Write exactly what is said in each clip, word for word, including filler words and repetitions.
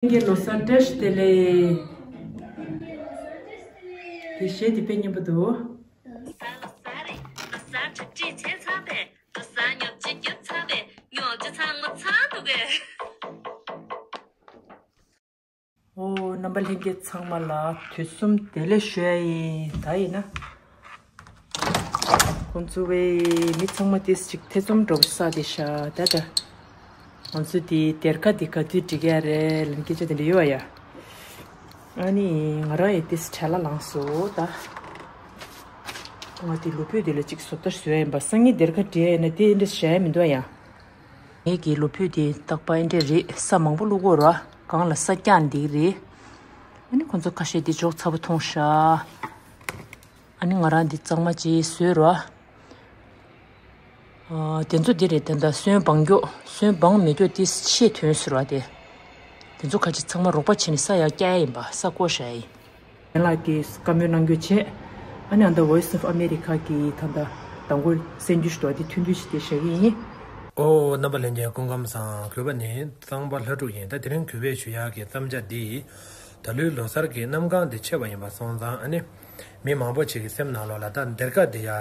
ལྷན་རྒྱས་ལོ་གསར་བཀྲ་ཤིས་བདེ་ལེགས། དེ་གཞས་དེ་དཔེ་སྙན་པོ་འདུག། ལོ་གསར་ལོ་གསར་རེད། ལོ་གསར་གྲ་སྒྲིག་བྱས་ཚར་པས། ལོ་གསར་ཉོ་ཆ་རྒྱབ་ཚར་པས། ཉོ་ཆ་ཚང་མ་ཚར་འདུག་གས། ཨོ། རྣམ་པ་ལྷན་རྒྱས་ཚང་མ་ལ་དུས་གསུམ་བདེ་ལེགས་ཞུ་ཡ་ཡིན། ད་ཡིན་ན། ཁོང་ཚོ་བའི་མི་ཚང་མ་ཏིས་ཅིག་ཐེ་ཚོམ་འགྲོ་ས་དེ་ཤ་ད་ད། ང་ཚོ་དེ་སྡེར་ཁ་དེ་ག་དུས་སྒྲིག་ཡ་རེད་ལབ་སྐད་ཆ་དེ་འདྲ་ཡོད་ཡ། ཨ་ནི་ང་རང་ཡི་ཏིས་བྲེལ་ལ་ལངས་སོ་ད། ང་དེ་ལོ་ཕུད་དེ་ལ་ཅིག་བཟོ་ལྟ་བཟོས་ཡིན་པ། སང་ཉིན་སྡེར་ཁ་སྒྲིག་ཡ་ཡིན་ན་དེ་འདྲ་བྱ་ཡ་མི་འདུག་ཡ། ངེད་ཀྱི་ལོ་ཕུད་དེ་རྟག་པ་འདྲ་རེད། ས་མང་པོ་བླུག་དགོས་ར། གང་ལ་ས་རྐྱང་འདི་རེད། ཨ་ནི་ཁོང་ཚོ་ཁ་ཤས་དེ་འཇོག་ཚ་པོ་མཐོང་ཤག། ཨ་ནི་ང་རང་འདི་གཙང་མ་ཅིག་བཟོས་ར། ཨ། དེ་ཚོ་འདི་རེད། ད་ལྟ་སོན་སྦང་རྒྱུ་སོན་སྦང་མེད་རྒྱུ་དེ་ཤེས་ཐོན་ཟེར་བ་དེ། དེ་ཚོ་ཁ་ཅིག་ཚང་མ་རོགས་པ་བྱས་ནས་ས་ཡར་བཀྱག་ཡ་ཡིན་པ། ས་བརྐོ་བཞག་ཡ་ཡིན། རྒན་ལགས་ཀྱིས་བཀའ་མོལ་གནང་རྒྱུ་བྱས། ཨ་ནི་ཨ་ད་Voice of America གི་ད་ལྟ་དང་པོ་གསར་འགྱུར་ཞིག་འདུག་པ། དེ་ཐུང་ཐུང་ཞིག་དེ་བཞག་གི་ཡིན། ཨོ། རྣམ་པ་ལྷན་རྒྱས་སྐུ་ཁམས་བཟང་། གུས་པ་ནི་གཙང་པ་ལྷ་ཕྲུག་ཡིན། ད་དེ་རིང་གུས་པས་ཞུ་ཡག་གི་བརྩམས་བྱ་འདི། ད་ལོའི་ལོ་གསར་གྱི་གནམ་གང་འདི་ཆེ་བ་ཡིན་པ་སོང་ཙང་། ཨ་ནི་མི་མང་པོ་ཅིག་གི་སེམས་ནང་ལོགས་ལ་ད་སྡེར་ཁ་འདི་ཡ་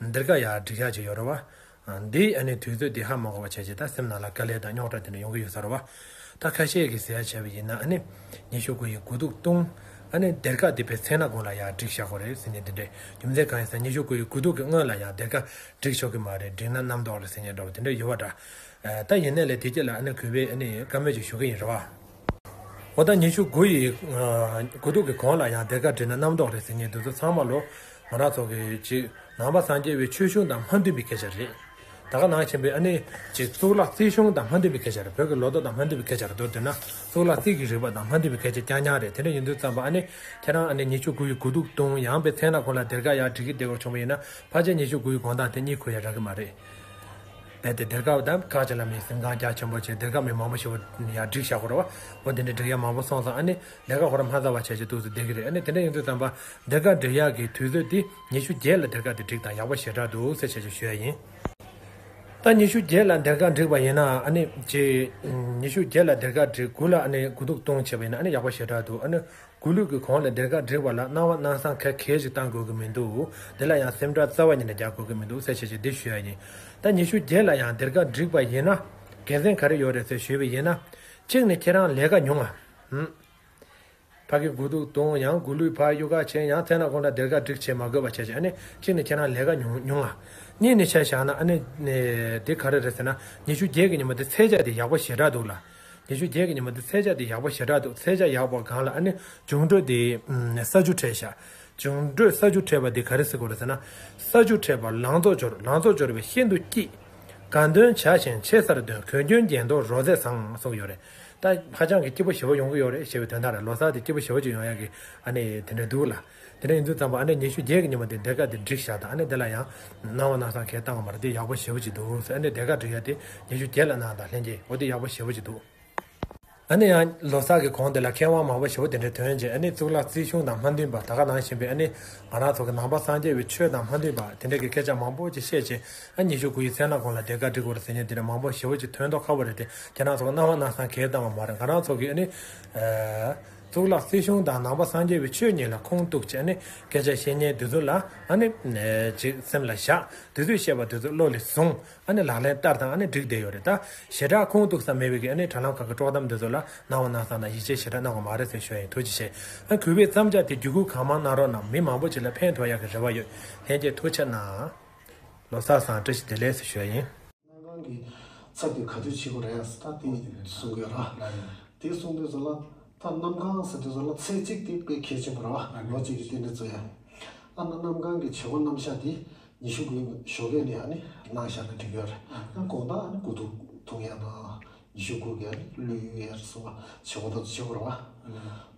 སྡེར་ཁ་ཡ་སྒྲིག་ཡག་ཅིག་ཡོད་རེད་བ། འདི་ཨ་ནི་དུས་ཚོད་འདི་ཧ་མ་གོ་བ་བྱས་བྱས་ད་སེམས་ནང་ལ་དཀའ་ལས་དང་རྙོག་དྲ་དེ་འདྲ་ཡོང་གི་ཡོད་ས་རེད་བ། ད་ཁ་ཤས་ཀྱིས་ཟེར་ཡ་བྱས་པ་ཡིན་ན། ཨ་ནི་ཉི་ཤུ་དགུ་ཡི་དགུ་ཐུག་བཏུང་། ཨ་ནི་སྡེར་ཁ་འདི་དཔེ་མཚན་ན་གོང་ལ་ཡར་སྒྲིག་བཞག་དགོས་རེད་ཟེར་མཁན་དེ་འདྲས། རྒྱུ་མཚན་གང་ཡིན་ཟེར་ན་ཉི་ཤུ་དགུ་ཡི་དགུ་ཐུག་གི་སྔོན་ལ་ཡར་སྡེར་ཁ་སྒྲིག་ཆོག་གི་མ་རེད། བསྒྲིགས་ན་རྣམ་རྟོག་རེད་ཟེར་མཁན་འདྲ་བ་དེ་འདྲ་ཡོད་པ་འདྲ། ད་ཡིན་ནའི་ལས་དེ་རྗེས་ལ་ཨ་ནི་གུས་པས་ཨ་ནི་བཀའ་མོལ་ཅིག་ཞུ་གི་ཡིན་རེད་བ། འོ་ད་ཉི་ཤུ་དགུ་ཡི་དགུ་ཐུག་གི་གོང་ལ་ཡང་སྡེར་ཁ་བསྒྲིགས་ན་རྣམ་རྟོག་རེད་ཟེར་མཁན་དེ་ཚོ་ཚང་མ་ལོ་ང་རང་ཚོ་གི་ཅིག་ནང་པ་སངས་རྒྱས་པའི་ཆོས་གཞུང་དང་མ་མཐུན་པའི་སྐད་ཆ་རེད། ད་ག་ནང་བཞིན་པའི་ཨ་ནི་ཅིག་གཙུག་ལག་རྩིས་གཞུང་དང་མ་མཐུན་པའི་སྐད་ཆ་རེད། བོད་ཀྱི་ལོ་ཐོ་དང་མ་མཐུན་པའི་སྐད་ཆ་རེད། མདོར་བསྡུས་ན་གཙུག་ལག་རྩིས་ཀྱི་རིག་པ་དང་མ་མཐུན་པའི་སྐད་ཆ་རྐྱང་རྐྱང་རེད། དེ་འདྲ་ཡིན་དུས་ཙམ་པ་ཨ་ནི་ཁྱེད་རང་ཨ་ནི་ཉི་ཤུ་དགུ་ཡི་དགུ་ཐུག་བཏུང་། ཡང་པའི་མཚན་ལ་ཁོ་ལ་སྡེར་ཁ་ཡར་སྒྲིག་གི་བསྡད་དགོས་བྱུང་བ་ཡིན་ན། ཕལ་ཆེར་ཉི་ཤུ་དགུ་ཡི་དགོང་དག་དེ་གཉིད་ཁུག་ཡ་རག་གི་མ་རེད། རྦད་དེ་སྡེར་ཁ་དང་ཁ་ཅིག་ལ་མི་གཟིམ་ཁང་རྒྱ་ཆེན་པོ་བྱས་སྡེར་ཁ་མི་མང་པོ་ཞིག་ཡར་སྒྲིག་བཞག་གོ་རེད་བ། འོ་དེ་འདྲ་སྒྲིག་ཡ་མང་པོ་སོང་ཙང་ཨ་ནི་ལས་ཀ་ཁོ་རང་མ་ཚར་བ་བྱས་བྱས་འདུག་སེ་བསྡད་ཀྱི་རེད། ཨ་ནི་དེ་འདྲ་ཡིན་དུས་ཙམ་པ་སྡེར་ཁ་སྒྲིག་ཡག་གི་དུས་ཚོད་དེ་ཉི་ཤུ་བརྒྱད་ལ་སྡེར་ཁ་དེ་སྒྲིག་དང་ཡག་པོ་ཞེ་དྲག་འདུག་ཟེར་བྱས་བྱས་ཞུ་ཡ་ཡིན། ད་ཉི་ཤུ་བརྒྱད་ལ་སྡེར་ཁ་སྒྲིག་པ་ཡིན་ན་ཨ་ནི་ཅིག་ཉི་ཤུ་བརྒྱད་ལ་སྡེར་ཁ་སྒྲིག་དགུ་ལ་ཨ་ནི་དགུ་ཐུག་བཏུང་བྱས་པ་ཡིན་ན་ཨ་ནི་ཡག་པོ་ཞེ་དྲག་འདུག། ཨ་ནི་དགུ་ལུག་གི་གོང་ལ་སྡེར་ཁ་སྒྲིག་པ་ལ་སྣང་བ་སྣང་བསམ་ག་གེ་ཞིག་བཏང་དགོས་ཀྱི་མི་འདུག། དེ་ལ་ཡང་སེམས་ཁྲལ་རྩ་བ་ཉིད་ནས་རྒྱག་དགོས་ཀྱི་མི་འདུག་ཟེར་བྱས་བྱས་འདི་ཞུ་ཡ་ཡིན། ད་ཉི་ཤུ་བརྒྱད་ལ་ཡང་སྡེར་ཁ་སྒྲིག་པ་ཡིན་ན་དགེ་མཚན་ག་རེ་ཡོད་རེད་ཟེར་ཞུས་པ་ཡིན་ན། གཅིག་ནི་ཁྱེད་རང་ལས་ཀ་ཉུང་ང་། ཧུམ། ཕ་གི་དགུ་ཐུག་བཏུང་། ཡང་དགུ་ལུག་ཕར་གཡུག་ཁ་ཕྱིན། ཡང་མཚན་ལ་ཁོང་ལ་སྡེར་ཁ་སྒྲིག་བྱེད་མ་དགོས་པ་བྱས་བྱས། ཨ་ནི་གཅིག་ནི་ཁྱེད་རང་ལས་ཀ་ཉུང་ཉུང་ང་། གཉིས་ནི་ཆ་བཞག་ན་ཨ་ནི་དེ་ག་རེ་རེད་ཟེར་ན། ཉི་ཤུ་བརྒྱད་ཀྱི་ཉི་མ་དེ་ཚེས་བཅད་དེ་ཡག་པོ་ཞེ་དྲག་འདུག་ལ། ཉི་ཤུ་བརྒྱད་ཀྱི་ཉི་མ་དེ་ཚེས་བཅད་དེ་ཡག་པོ་ཞེ་དྲག་འདུག། ཚེས་བཅད་ཡག་པོ་སྒང་ལ་ཨ་ནི་འབྱུང་འཕྲོད་དེ་ས་རྒྱུ་འཕྲད་ཤག། འབྱུང་འཕྲོད་ས་རྒྱུ་འཕྲད་པ་དེ་ག་རེ་ཟེར་དགོས་རེད་ཟེར་ན། ས་རྒྱུ་འཕྲད་པ་ལང་ཚོ་སྦྱོར། ལང་ཚོ་སྦྱོར་བས་ཤིན་ཏུ་སྐྱིད། གང་དོན་བྱ་ཞིང་ཆེ་སར་འདོན། གོས་གྱོན་རྒྱན་དུ་རོལ་རྩེད་བཟང་གསུངས་ཡོད་རེད། ད་ཧ་ཅང་གི་སྐྱིད་པོ་ཞེ་པོ་ཡོང་གི་ཡོད་རེད་ཞེས་པའི་དོན་དག་རེད། ལོ་གསར་དེ་སྐྱིད་པོ་ཞེ་པོ་ཅིག་ཡོང་ཡག་གི་ཨ་ནི་དེ་འདྲ་འདུག་ལ། དེ་འདྲ་ཡིན་དུས་ཙམ་པ་ཨ་ནི་ཉི་ཤུ་བརྒྱད་ཀྱི་ཉི་མ་དེ་སྡེར་ཁ་དེ་སྒྲིག་བཞག་དང་། ཨ་ནི་དེ་ལ་ཡང་སྣང་བ་སྣང་བསམ་གང་ཡང་བཏང་བ་མ་རེད། དེ་ཡག་པོ་ཞེ་པོ་ཅིག་འདུག་ཟེར། ཨ་ནི་སྡེར་ཁ་སྒྲིག་ཡ་དེ་ཉི་ཤུ་བརྒྱད་ལ་གནང་དང་ལྷན་རྒྱས། འོ་དེ་ཡག་པོ་ཞེ་པོ་ཅིག་འདུག། ཨ་ནི་ཡང་ལོ་གསར་གྱི་གོང་དེ་ལ་མཁས་དབང་མང་པོ་ཞེ་པོ་དེ་འདྲ་ཐོན་རྗེས། ཨ་ནི་གཙུག་ལག་རྩིས་གཞུང་དང་མ་མཐུན་པ། ད་ག་ནང་བཞིན་པའི་ཨ་ནི་ང་རང་ཚོ་གི་ནང་པ་སངས་རྒྱས་པའི་ཆོས་དང་མ་མཐུན་པ་དེ་འདྲ་གི་སྐད་ཆ་མང་པོ་ཅིག་བཤད་རྗེས། ཨ་ཉི་ཤུ་དགུ་ཡི་མཚན་ལ་ཁོང་ལ་སྡེར་ཁ་སྒྲིག་དགོས་རེད་ཟེར་མཁན་དེ་འདྲ་མང་པོ་ཞེ་པོ་ཅིག་ཐོན་མདོག་ཁ་པོ་རེད་དེ། ཁྱེད་རང་ཚོ་གི་སྣང་བ་སྣང་བསམ་གང་ཡང་བཏང་བ་མ་རེད། ང་རང་ཚོ་གི་ཨ་ནི་ཨ་གཙུག་ལག་རྩིས་གཞུང་དང་ནང་པ་སངས་རྒྱས་པའི་ཆོས་གཉིས་ལ་ཁུངས་གཏུགས་བྱས། ཨ་ནི་སྐད་ཆ་བཤད་མཁན་དེ་ཚོ་ལ་ཨ་ནི་ཅིག་སེམས་ལ་བཞག། དེ་ཚོས་བཤད་པ་དེ་ཚོ་བློ་ལ་བཟུང་། ཨ་ནི་ལག་ལེན་བསྟར་དང་། ཨ་ནི་འགྲིག་བསྡད་ཡོད་རེད། ད་ཞེ་དྲག་ཁུངས་གཏུགས་ས་མེད་པའི་གི་ཨ་ནི་དྲ་ལམ་ཁག་གི་དཀྲོག་གཏམ་འདི་ཚོ་ལ་སྣང་བ་སྣང་བསམ་དང་ཡིད་ཆེས་ཞེ་དྲག་གནང་དགོས་མ་རེད་ཟེར་ཞུ་ཡ་ཡིན། ཐུགས་རྗེ་ཆེ། ཨ་གུས་པས་བརྩམས་བྱ་དེ་བརྒྱུད་སྐུལ་གང་མང་གནང་རོགས་གནང་། མི་མང་པོ་ཅིག་ལ་ཕན་ཐོགས་ཡག་གི་རེ་བ་ཡོད། ལྷན་རྒྱས་ཐུགས་རྗེ་གནང་། ལོ་གསར་བཟང་། བཀྲ་ཤིས་བདེ་ལེགས་ཟེར་ཞུ་ཡ་ཡིན། གནམ་གང་གི་ཚབ་དེ་ག་དུས་བྱེད་དགོས་རེད། ད་དེ་གསུང་གི་ཡོད་ར། དེ་གསུང་དུས་ཚོ་ལ་ད་གནམ་གང་ཟེར་དུས་ཚོ་ལ་ཚེས་གཅིག་དེ་དཔེ་གལ་ཆེན་པོ་ར་བ། ལོ་གཅིག་གི་རྟེན་འབྲེལ་རྩི་ཡ། ཨ་ནི་གནམ་གང་གི་བྱེད་སྒོ་རྣམ་གཞག་དེ་ཉི་ཤུ་དགུའི་ཞོགས་ཀས་ནས་ཨ་ནི་གནང་བཞག་ན་འགྲིག་གི་ཡོད་རེད། ཨ་དགོང་དག་ཨ་ནི་དགུ་ཐུག་འཐུང་ཡ་དང་། ཉི་ཤུ་དགུ་གི་ཨ་ནི་གླུ་གཡུག་ཡ་སོགས་པ་བྱེད་སྒོ་དག་ཏུ་བྱེད་དགོས་རེད་བ།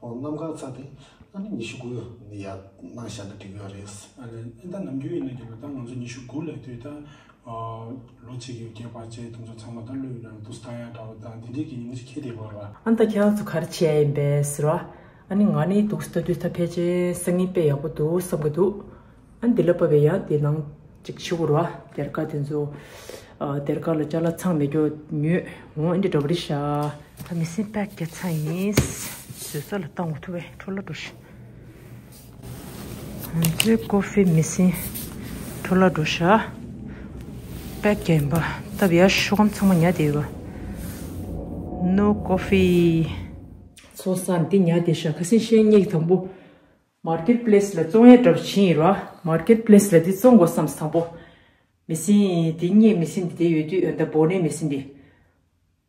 ཨོ་གནམ་གང་ཚ་དེ་ཨ་ནི་ཉི་ཤུ་དགུ་ནས་ཡར་གནང་བཞག་ན་འགྲིག་གི་ཡོད་རེད། ཨ་ནི་ཨ་ད་ནམ་རྒྱུན་ཡིན་ན་རྒྱུན་ལ་ད་ང་ཚོ་ཉི་ཤུ་དགུ་ལ་དུས་ད་ལོ་གཅིག་གི་རྒྱས་པ་བཅས་དེ་ཚོ་ཚང་མ་ད་གླུ་གཡུག་ཡ་དུས་བཏང་ཡ་འདྲ་བོ་དང་དེ་འདྲའི་གི་ཉིན་མོ་ཅིག་འཁེལ་བསྡད་པ་རེད་བ། ཨ་ད་ཁྱེད་རང་ཚོ་ག་རེ་བྱས་ཡིན་པས་ཟེར་བ། ཨ་ནི་ང་ནི་འདུག་སེ་ལྟ་དུས་ད་ཕལ་ཆེར་སང་ཉིན་དཔེ་ཡག་པོ་འདུག་བསམ་གི་འདུག། ཨ་ནི་འདི་ལ་བབས་པའི་ཡང་དེ་ནང་ཅིག་ཞུ་དགོས་རེད་བ། སྡེར་ཁ་དེ་ཚོ་ ཨ་སྡེར་ཁ་ལ་ཅ་ལག་ཚང་མེད་རྒྱུ་ཉོས་འོང་། ཨེ་འདྲ་འདྲ་པོ་རེད་ཤག་ད་མི་སེམས་པད་སྐྱེ་ཚ་ཡིན། བཟོད་ས་ལ་བཏང་འོ་ཐུ་བས་འཕྲོ་ལ་འགྲོ་ཤག་ང་ཚོའི་ཀོ་ཧྥི་མི་སེམས་འཕྲོ་ལ་འགྲོ་ཤག་པད་སྐྱེ་ཡིན་པ། ད་བྱས་ཤོག་སྒམ་ཚང་མ་ཉར་བསྡད་ཡོད་པ། No coffee། ཚོ་ས་འདི་ཉར་བསྡད་ཤག་ཁ་སང་ཤེས་ཉེས་དང་པོ། མར་ཀེཊ་པི་ལེ་སི་ལ་བཙོང་ཡས་འདྲ་པོ་ཕྱིན་ཡིན་ར། མར་ཀེཊ་པི་ལེ་སི་ལ་འདི་བཙོང་དགོས་བསམ་དང་པོ། མི་སེམས་འདི་རྙེད། མི་སེམས་འདི་དེ་ཡོད་དུས་ཡོད་ད་བོ་ནའི་མི་སེམས་འདི།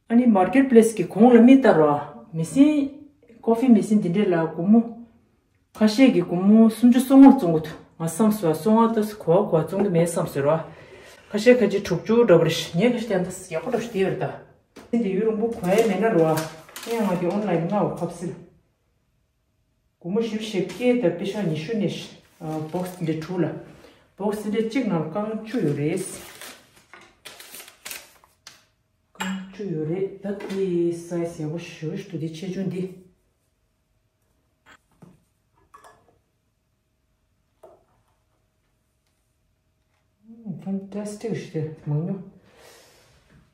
ཨ་ནི་མར་ཀེཊ་པི་ལེ་སི་གི་གོང་ལ་མི་ལྟ་ར། མི་སེམས་ཀོ་ཧྥི་མི་སེམས་འདི་འདྲས་ལ་སྒོར་མོ། ཁ་ཤས་ཀྱི་སྒོར་མོ་སུམ་ཅུ་སོ་ལྔ་བཙོང་གི་འདུག་ང་བསམ་སོང་། སོ་ལྔ་ད་གོ་བ་གོ་བ་བཙོང་གི་མེད་བསམ་སོང་ར། ཁ་ཤས་ཁ་ཅིག་དྲུག་ཅུ་འདྲ་པོ་རེད། ངས་ཁ་ཤས་ཀྱང་ད་ཡག་པོ་འདྲ་ཞིག་བལྟས་ཡོད་རེད་ད། མི་སེམས་འདི་ཡུན་རིང་པོ་གོན་ཡས་མེད་ན་ར། ཡང་ང་གི་ཨོན་ལ་ཡིན་ནའོ་ཁ་པར་སིལ། སྒོར་མོ་བཞི་བཅུ་ཞེ་བརྒྱད་དང་པེ་ཤ་ཉི་ཤུ་ནས། ཨ་བོག་སི་འདི་དྲུག་ལ། བོག་སི་འདི་གཅིག་ནང་རྐང་བཅུ་ཡོད་རེད། རྐང་བཅུ་ཡོད་རེད། ད་དེ་སའི་ཛི་ཡག་པོ་ཞེ་པོ་ཞིག་འདུག་དེ་ཆེ་ཆུང་འདི། ཕན་ཏེ་སི་ཊིག་ཞིག་རེད། མང་ཉུང་།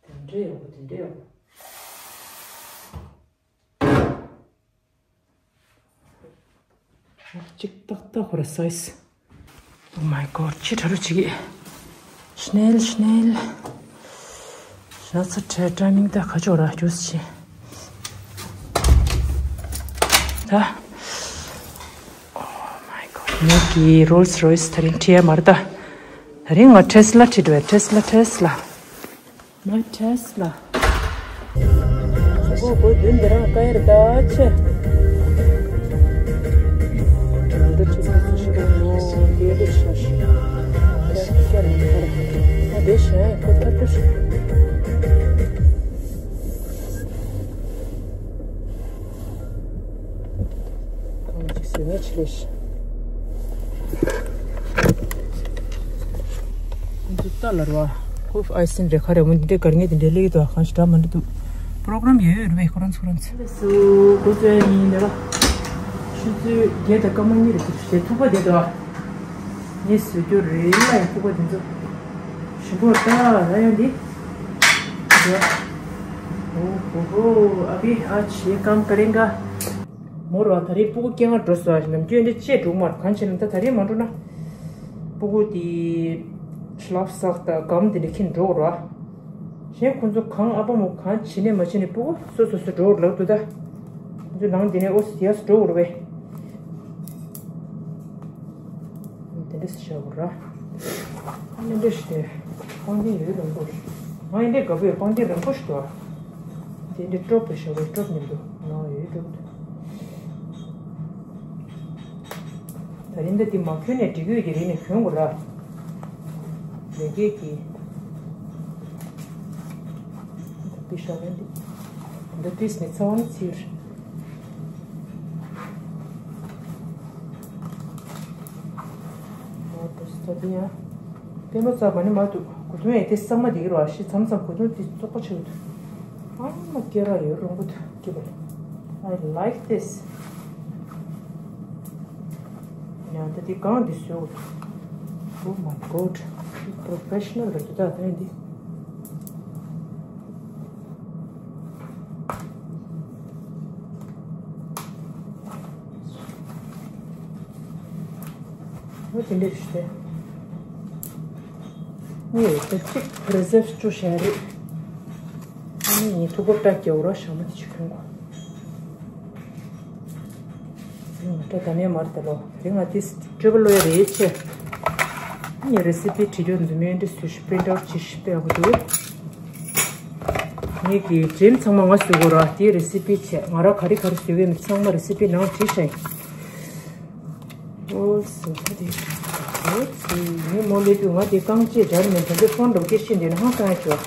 དེ་འདྲས་ཡག་པོ། དེ་འདྲས་ཡག་པོ། གཅིག་ཏག་ཏག་ཁོ་ར་སའི་ཛི། Oh my God, ཅི་དྲག་རུ་བྱེད་ཀྱི། ཤ་ནེལ། ཤ་ནེལ། ཤ་ཚ་ཁྲའི་ཊའི་མིང་ད་ག་ཅོག་ར་ཇུས་བྱེད། ད། Oh my God, ངེད་ཀྱི་རོལ་སི་རོའི་སི་དེ་རིང་ཁྲིད་ཡ་མ་རེད་ད། དེ་རིང་ང་ཊེ་སི་ལ་ཁྲིད་འགྲོ་ཡ། ཊེ་སི་ལ། ཊེ་སི་ལ། མའི་ཊེ་སི་ལ། ཨོ་ཧོ། མདུན་འདི་རང་དཀའ་ཡ་རེད་ད་ཆེ། ང་འདི་ཁྲིད་ས་སུ་ཞིག་རང་ངོ་རྒྱལ་པོ་ཤ་ཤ། ཨ་དེ་ཤ་ཡ་ཁོ་ཐར་ཐུབ་ཤ། གང་ཅི་ཟེར་ནས་ཆི་ལེ་ཤི། འདི་ལྟ་ལ་ར་བ། ཁོ་ཨའི་སི་རེ་ཁ་རེ་མོ་འདི་འདྲའི་གར་ངེས་འདི་འདྲའི་ལེགས་འདུག་གང་ཞིག་འདྲ་མི་འདྲ་འདུག་པོ་རོ་གྷ་རམ་ཡོད་ཡོད་རེད་པས། ཁོ་རང་ཚོ་ཁོ་རང་ཚོ། སུ་འགོ་བཙུགས་ཡིན་ལེ་བ། ཆུ་ཚོད་བརྒྱད་དང་སྐར་མ་གཉིས་རེད་འདུག་དེ་ཐུག་པ་དེ་འདུག་ངས་བཟོས་རྒྱུ་རེད་ལ་ཡ། ཐུག་པ་དེ་ཚོ་ཞིམ་པོ་ལྟ་ལ་ཡ་འདི། འདི། ཨོ་ཧོ་ཧོ། ཨ་བི་ཨ་ཆེ་ཀམ་ཀ་རེང་ག་མོ་ར་ད་རེས་སྤུ་གུ་སྐྱེ་ང་འགྲོ་སོང་། ནམ་རྒྱུན་འདི་བཅད་འགྲོ་མར་གང་བྱས་ན་ད་ད་རེས་མ་འགྲོ་ན། སྤུ་གུ་དེ་ཤླབ་སག་དང་སྒམ་དེ་འདྲ་ཁྱེར་འགྲོ་ར། གཞན་ཁོ་ཚོ་གང་ཨ་ཕ་མོ་གང་བྱས་ནས་མ་བྱས་ནས་སྤུ་གུ་སོ་སོ་སོ་འགྲོ་ལབ་འདུག་ད། ཁོ་ཚོ་ནང་དེ་ནས་ཨོ་སི་ཡ་སི་འགྲོ་ར་བས། དེ་འདྲ་ཞིག་བྱ་དགོས་ར། ཨ་ནི་འདྲ་ཞིག་དེ། སྤང་ཐང་ཡོད་རིང་པོ་རེད། ང་ཡིན་འདྲ་དགའ་པོ་ཡོད། སྤང་ཐང་རིང་པོ་ཞིག་འདུག་ཨ། དེ་འདྲ་ཀྲོབ་པའི་ཞོར་ཀྲོབ་མི་འདུག་ནང་ཡོད་ཀྲོབ་འདུག་ད་རིང་འདི་འདི་མ་གྱོན་ནས་འགྲིག་གི་ཡོད་ཀྱི་རེད་ནས་གྱོན་དགོས་ར། ལས་ཀའི་གི། འདི་ཤ་བན་འདི། འདི་ཏིས་ནས་ཚ་བ་ནི་ཚིར། ཨོ་ཏོ་སི་ཏོ་དེ་ཡང་། པད་མ་རྩ་བ་ནི་མ་འདུག་གོས་ཐུང་ཡང་དེ་གཙང་མ་དེ་གི་རོ། ཨ་ཤི་མཚམས་མཚམས་གོས་ཐུང་དེ་བཙོག་པ་ཆེ་གི་འདུག་ཨ་མ་སྐེ་རགས་ཡོད་རུང་གི་འདུག་སྐེ་བ། I like this. ཡང་ད་དེ་གང་དེ་བཟོས་འདུག Oh my God. Professional རེད་འདུག་ད་ད་འདི། འོ་དེ་འདྲ་ཞིག་རེད། ངས་ད་གཅིག་རི་ཛེབ་བཅུ་བྱས་རེད། ཨ་ནི་ངས་ཐུག་པ་པྲ་རྒྱག་རོགས་ཞག་མ་དེ་ཅིག་གྱོན་དགོས། ང་ད་ད་ནས་མར་ད་ལོ་རིང་ང་དེ་སྤྲོད་པ་ལོས་རེད་ཆེ། ངས་རེ་སི་པི་བྲིས་རྒྱུ་འཛུམ་མེད་འདྲ་བཟོས་ཤིག་པིན་ཊ་ཨའུཊ་བྱས་ཤིག་པས་ཡག་པོ་འདུག་ངས་ཀྱི་འགྲེམས་ཚང་མ་ང་བཟོས་དགོས་ར། དེའི་རེ་སི་པི་བྱས། ང་ར་ག་རེ་ག་རེ་བཟོས་པའི་ཚང་མ་རེ་སི་པི་ནང་བྲིས་ཤག་ཨོ་སི་ཁ་དེ། ཨོ་སི་ངས་མོ་ལས་དུས་ང་དེ་རྐང་རྗེས་སྦྱར་མེད། དེ་ཚོ་ཕོན་འགྲོ་སྐད་ཤེས་འདི་ནི་ཧང་སང་ཡ་ཁྱོད།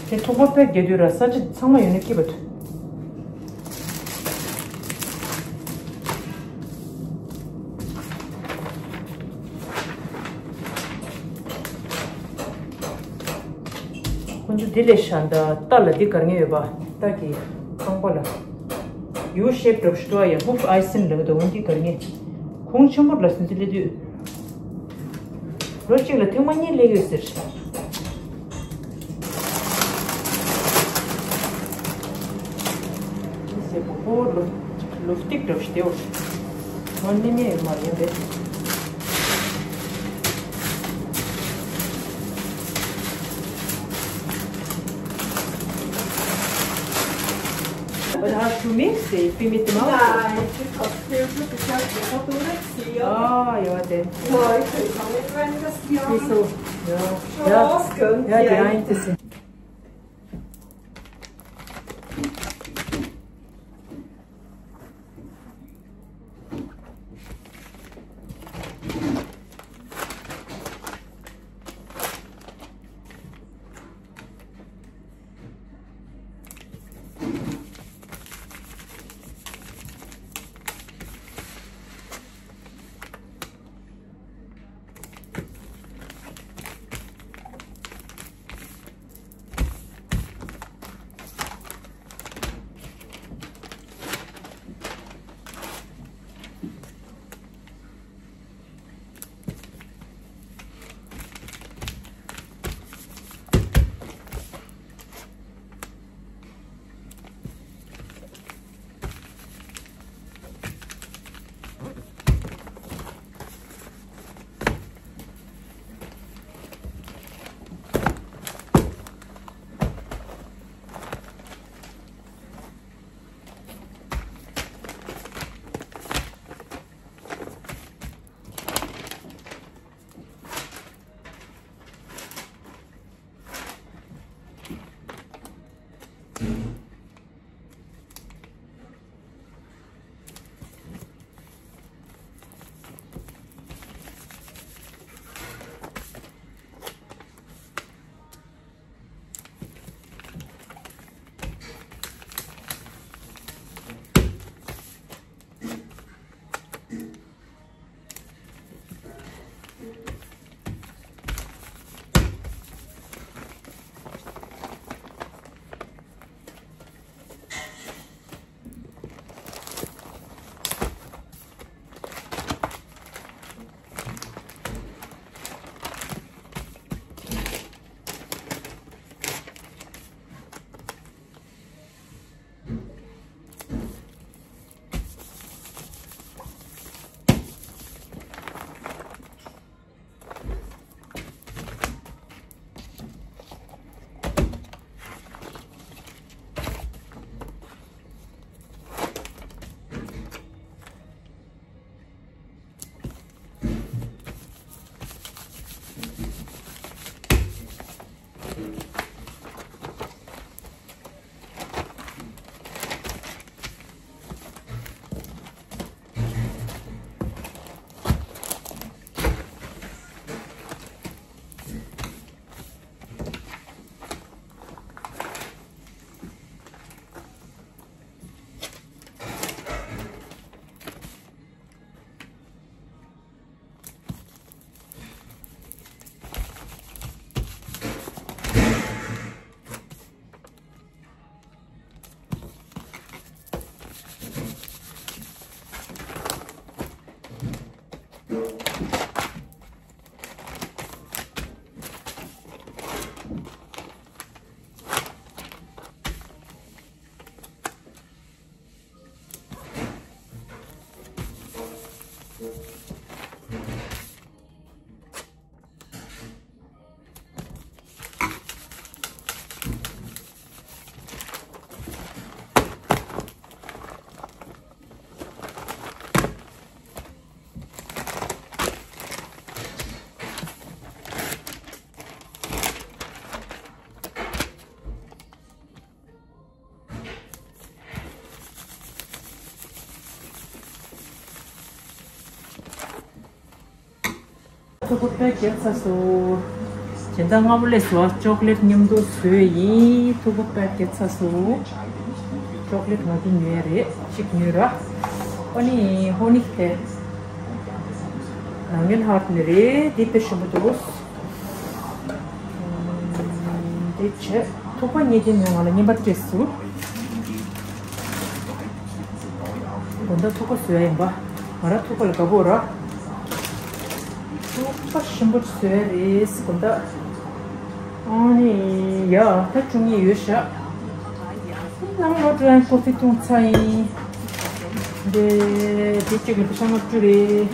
དེ་ཐུག་པ་པད་རྒྱག་དུས་ར་ས་ཆ་ཚང་མ་ཡོད་ན་སྐྱིད་པ་འདུག་ཁོ་ཚོ་འདི་ལས་ཤ་འདྲ་རྟ་ལ་འདི་གར་ངེས་ཡོད་པ། རྟ་གི་རྐང་པ་ལ། ཡུ་ཤེབ་འདྲ་པོ་ཞིག་འདུག་ཨ། ཡ་ཧུབ་ཨའི་སི་འདྲ་པོ་འདུག་འོན་ཏེ་དོར་ངེས། གོང་ཆེན་པོ་ལ་སུན་ཙི་སླེབས་དུས། ལོ་གཅིག་ལ་ཐེངས་མ་གཉིས་སླེབས་ཡོད་ཟེར། ཟེར་བ་ཧོ་ལོ། ལོ་སྟེགས་འདྲ་པོ་ཞིག་དེའོ། ངོ་ནི་མེད་ཡོད་མ་རེད་པས། But how to mix it? If we mix them up? Nein, du kannst viel Glück, ich habe die Natur nicht gesehen. Ah, ja, dann. Ja, ich kann nicht, wenn das hier. Wieso? Ja. Ja. Schon ja, ja, die einen sind. ཐུག་པ་དཔེ་སྐྱེལ་ཚར་སོང་། སྦྱིན་བདག་སྔ་མོ་སླེབས་སོང་། ཅོག་ལེ་ཊི་མཉམ་དུ་བཟོས་ཡིན། ཐུག་པ་དཔེ་སྐྱེལ་ཚར་སོང་། ཅོག་ལེ་ཊི་ང་ཚོ་ཉོས་རེད། གཅིག་ཉོས་ར། ཨ་ནི་ཧོ་ནི་དེ། ནང་ཉལ་ཧར་ནི་རེད། དེ་དཔེ་ཞིམ་པོ་འདུག་དེ་བྱས་ཐུག་པ་ཉེ་ཅན་ནས་ང་ལ་རྔན་པ་སྤྲད་སོང་། དགོང་དག་ཐུག་པ་བཟོ་ཡ་ཡིན་པ། ང་རང་ཐུག་པ་ལ་དགའ་པོ་ར། ཐུག་པ་ཞིམ་པོ་བཟོ་ཡ་རེད་དགོང་དག་ཨ་ནི་ཡ་ད་བཅུ་གཉིས་ཡོད་ཤག་ནང་ལོགས་ཀྲན་ཀོ་ཕི་བཏུང་ཚར་ཡིན། འདི་འདི་གཅིག་ལ་ཕྱག་ལྔ་བཅུ་རེད།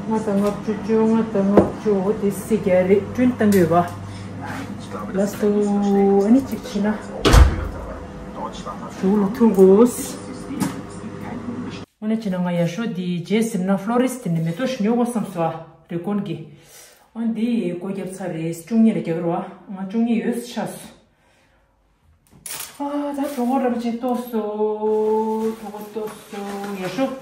ལྔ་དང་ལྔ་བཅུ་བཅོ་ལྔ་དང་ལྔ་བཅུ་འོ་དེ་སི་རྒྱ་རེད་ཀྲུན་བཏང་གི་ཡོད་པ། ལ་སྟོ་ཨ་ནི་གཅིག་བྱས་ན། གྲུ་ལ་ཐུག་དགོས། ཨ་ནི་བྱས་ན་ང་ཡར་ཤོག་འདི་རྗེས་ཟིན་ན་ཕློ་རིས་དེ་ནས་མེ་ཏོག་ཞིག་ཉོ་དགོས་བསམ་སོང་ཨ་རེ་ཀོན་གི་ཨ་འདི་སྒོ་བརྒྱབ་ཚར་རེད་བཅུ་གཉིས་ལ་རྒྱག་རོགས་ཨ་ང་བཅུ་གཉིས་ཡོད་ཆགས་སོང་། ཨ་ད་གྲོད་ཁོག་རབ་ཅིག་ལྟོགས་སོང་། གྲོད་ཁོག་ལྟོགས་སོང་། ཡར་ཤོག་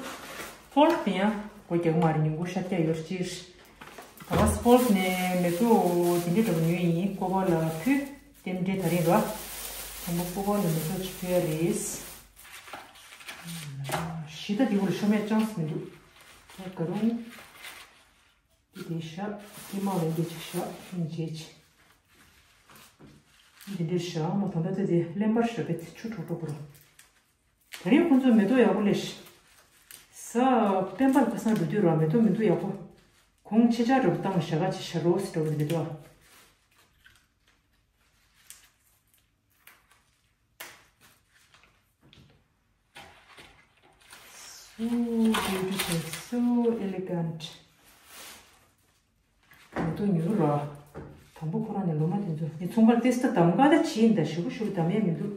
ཕོལ་ཡང་སྒོ་རྒྱག་མ་རེད་ཉིན་གུང་ཤར་རྒྱག་ཡོད་ཅིར། ད་བ་སི་ཕོལ་ནས་མེ་ཏོག་དེ་འདྲའི་འདྲ་པོ་ཉོས་ཡིན་ཀོ་པ་ལ་ཕུལ། རྟེན་འབྲེལ་ད་རེས་ར། དང་པོ་ཀོ་པ་ལ་མེ་ཏོག་ཅིག་ཕུལ་ཡ་རེད། ཞི་ད་དེ་བུ་ལ་ཤོ་མེད་ཅང་སི་མི་འདུག་ད་ག་རུང་། དེ་དེ་ཤ། ཀི་མ་ལ་འདི་ཅིག་ཤ་ཧིན་རྗེས་ཅིག་འདི་འདིར་ཤ་མོ་ད་ལྟ་དེ་དེ་ལེན་པར་ཤ་བེད་ཆུ་གྲོག་གྲོག་པོ་ར། ད་རིང་ཁོང་ཚོ་མེ་ཏོག་ཡག་པོ་ལས་ཤ། ས་པེན་པར་ཁ་སང་འགྲོ་དུས་ར་མེ་ཏོག་མི་འདུག་ཡག་པོ། གོང་ཆེ་ཆ་འདྲ་པོ་བཏང་བ་ཞག་ག་ཅིག་ཤ་རོ་སི་འདྲ་པོ་དེ་མི་འདུག་ཨ། So beautiful, so elegant. མེ་ཏོག་ཉོས་ར། དང་པོ་ཁོ་རང་ནས་ལོ་མ་དེ་ཚོ་ངས་ཚོང་ཁང་ཏེ་སི་ད་གདམ་ག་ད་བྱིན་ད་ཞུ་གུ་ཞུ་གུ་གདམ་ཡ་མི་འདུག་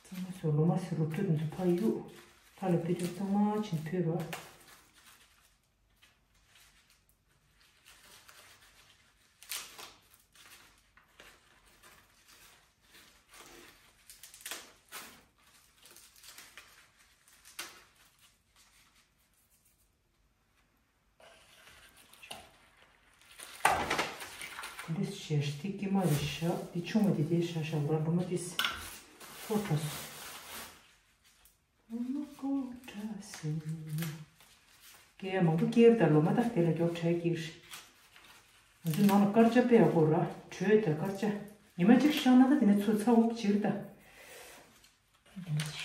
ཚང་མ་སོ་ལོ་མ་སི་རུབ་ཏུ་འདུག་ཕ་ཡུ། ལྷ་ལ་ཕི་ཏུ་ཚང་མ་ཕྱིན་ཕུལ་ར། འདི་ཞལ་ཏི་ཀི་མ་རེ་ཤ་འདི་ཆུང་བ་འདི་དེ་ཤ་ཤ་འོ་ར་ལོ་མ་ཏིས་ཕོ་ཁྲ་སོ། ལོ་མ་ཀོ་ཁྲ་སོ། ཀེ་མང་པོ་ཀེར་ད་ལོ་མ་ཏག་དེ་ལ་མགྱོགས་ཁྲ་ཀིར། ང་ཚོ་ནང་ལ་དཀར་ཆ་དཔེ་ཡག་པོ་ར་དྲོད་ད་དཀར་ཆ། ཉི་མ་གཅིག་ཤ་ན་ད་དེ་ནས་ཚོ་ཚ་འུག་ཅིར་ད། དེ་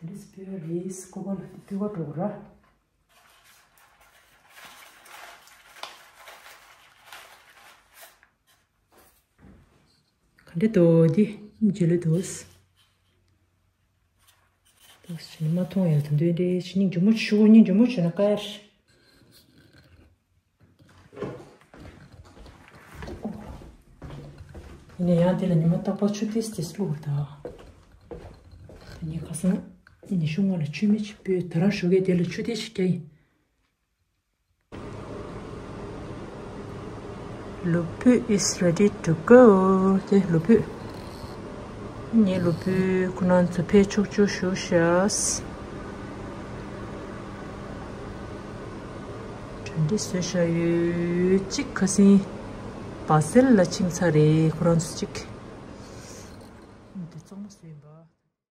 འདྲ་སྤེལ་བ་རེད། ཀོ་པ་ལ་དེ་སྤེལ་བ་འགྲོ་ར། ག་འདྲ་འདུག་འདི་འཇུ་ལེ་འདུག་འདུག་ཕྱི་ནས་མ་མཐོང་ཡ་ད་འདོད་འདྲེ་ཕྱི་ཉིན་འཇུ་མོ་ཆུ་ཉིན་འཇུ་མོ་ཆུ་ན་ཀ་ཡར། ཡིན་ན་ཡང་དེ་ལ་ཉི་མ་རྟག་པར་ཆུ་ཏིས་ཏིས་བླུགས་པ་དང་། ངས་ཁ་སང་ཉི་ཤུ་ལྔ་ལ་ཆུ་མེ་ཆུ་སྤོས་ད་རང་ཞོགས་ཀས་དེ་ལ་ཆུ་དེ་ཞིག་རྒྱག་ཡིན། ལུ་བུ་is ready to go. དེ་ལུ་བུ། ངའི་ལུ་བུ་ཁོ་རང་ཚོ་ཕེབས་ཆོག་ཆོག་ཞུ་ཤག་གྲ་སྒྲིག་བཟོས་བཞག་ཡོད། གཅིག་ཁ་སང་བ་སེལ་ལ་ཕྱིན་ཚར་རེད་ཁོ་རང་ཚོ་གཅིག